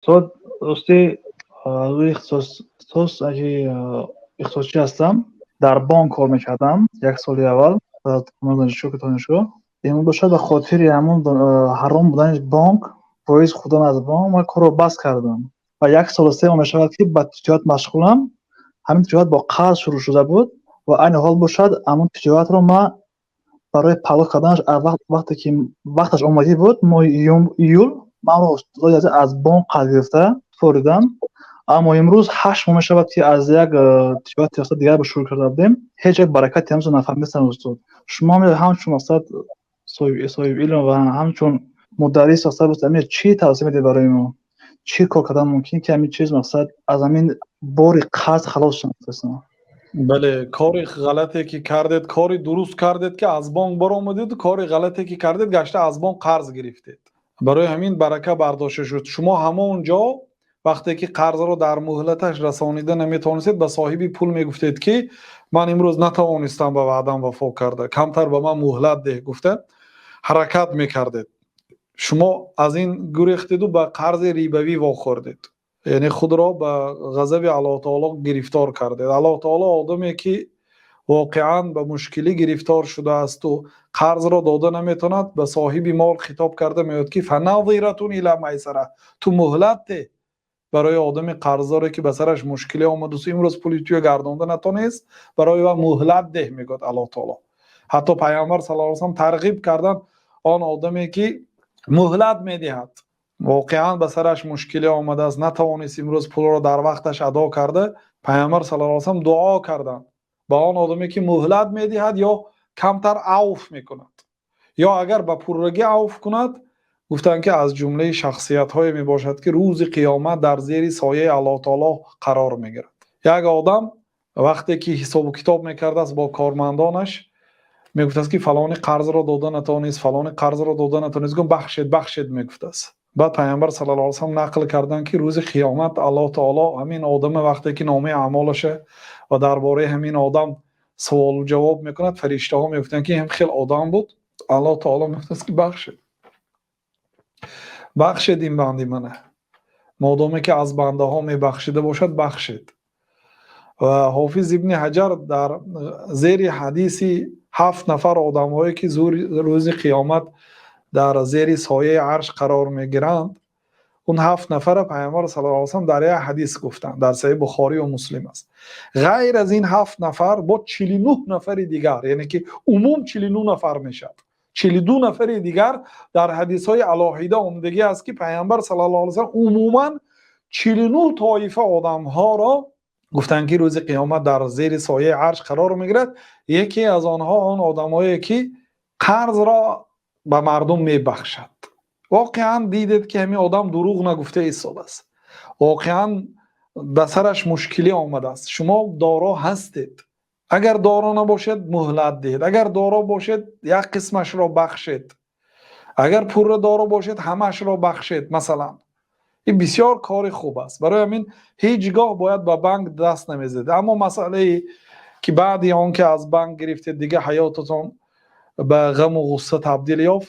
Устод, рости, рӯи ихтисос ихтисосчӣ ҳастам. Дар бонк кор мекардам як соли аввал, донишгоҳ ки донишгоҳ. Имрӯз бошад, ба хотири ҳамон ҳаром будани бонк, фоиз хӯрдан аз бонк, ман корро бас кардам ва 1 солу 3 моҳ мешавад, ки ба тиҷорат машғулам. Ҳамин тиҷорат бо қарз шурӯъ шуда буд ва айни ҳол бошад, ҳамон тиҷоратро ман барои пардохт карданаш, вақте ки вақташ омадӣ буд, моҳи июл, манро аз бонк қарз гирифта супоридам. Аммо имрӯз 8 моҳ мешавад, ки аз як тиҷорати дигар шурӯъ карда будем, ҳеҷ як баракати ҳамзо нафаҳмидастам. Устод, шумо ҳамчун, мақсад, соҳиби илм ва ҳамчун мударрис, мақсад, чӣ тавсия медиҳед барои мо? Чӣ кор кардан мумкин, ки ҳамин чиз, мақсад, аз ҳамин бори қарз халос шавам? Бале, кори ғалате ки кардед, кори дуруст кардед, ки аз бонк баромадеду, кори ғалате ки кардед, гашта аз бонк қарз гирифтед. Барои ҳамин барака бардошта шуд. Шумо ҳамон ҷо, вақте ки қарзро дар муҳлаташ расонида наметавонистед, ба соҳиби пул мегуфтед, ки ман имрӯз натавонистам ба ваъдам вафо карда, камтар ба ман муҳлат деҳ, гуфта ҳаракат мекардед. Шумо аз ин гурехтеду ба қарзи рибавӣ вохӯрдед, яъне худро ба ғазаби Аллоҳ таоло гирифтор кардед. Аллоҳ таоло одаме ки воқеан ба мушкилӣ гирифтор шудаасту қарзро дода наметавонад, ба соҳиби мол хитоб карда меояд, ки فنظرة إلى ميسرة, ту муҳлат деҳ барои одами қарздоре, ки ба сараш мушкиле омаду имрӯз пули туя гардонда натонист, барои ва муҳлат деҳ, мегӯяд Аллоҳ таоло. Ҳатто Пайғамбар صلى الله عليه وسلم тарғиб карданд он одаме ки муҳлат медиҳад, воқеан ба сараш мушкиле омадааст, натавонист имрӯз пулро дар вақташ адо карда, Пайғамбар صلى الله عليه وسلم дуо карданд ба он одаме ки муҳлат медиҳад ё камтар авф мекунад, ё агар ба пуррагӣ авф кунад. Гуфтанд, ки аз ҷумлаи шахсиятҳое мебошад, ки рӯзи қиёмат дар зери сояи Аллоҳ таоло қарор мегирад. Як одам вақте ки ҳисобу китоб мекардааст бо кормандонаш, мегуфтааст, ки фалони қарзро дода натавонист, фалони қарзро дода натавонист, гум, бахшед, бахшед, мегуфтааст. Баъд Пайғамбар صلى الله عليه وسلم нақл карданд, ки рӯзи қиёмат Аллоҳ таоло ҳамин одама, вақте ки номаи аъмолаша ва дар бораи ҳамин одам суолу ҷавоб мекунад, фариштаҳо мегуфтанд, ки ҳам хел одам буд. Аллоҳ таоло мегуфтааст, ки бахшед, бахшед ин банди мана, модоме ки аз бандаҳо мебахшида бошад, бахшед. Ва Ҳофиз Ибни Ҳаҷар дар зери ҳадиси ҳафт нафар одамҳое ки рӯзи қиёмат дар зери сояи арш қарор мегиранд, он ҳафт нафара Пайғамбар صلى الله عليه وسلم дар як ҳадис гуфтанд, дар Саҳиҳи Бухориву Муслим аст. Ғайр аз ин ҳафт нафар бо 49 нафари дигар, яъне ки умум 49 нафар мешавад. 42 нафари дигар дар ҳадисҳои алоҳида омадагӣ аст, ки Пайғамбар صلى الله عليه وسلم умуман 49 тоифа одамҳоро гуфтанд, ки рӯзи қиёмат дар зери сояи арш қарор мегирад. Яке аз онҳо он одамое ки қарзро ба мардум мебахшад. Воқеан дидед, ки ҳамин одам дурӯғ нагуфта истодааст, воқеан ба сараш мушкилӣ омадааст. Шумо доро ҳастед, агар доро набошед, муҳлат диҳед, агар доро бошед, як қисмашро бахшед, агар пурра доро бошед, ҳамаашро бахшед, масалан. Ин бисёр кори хуб аст. Барои ҳамин ҳеҷ гоҳ бояд ба банк даст намезадед. Аммо масъалае ки баъди он ки аз банк гирифтед, дига ҳаётатон ба ғаму ғусса табдил ёфт.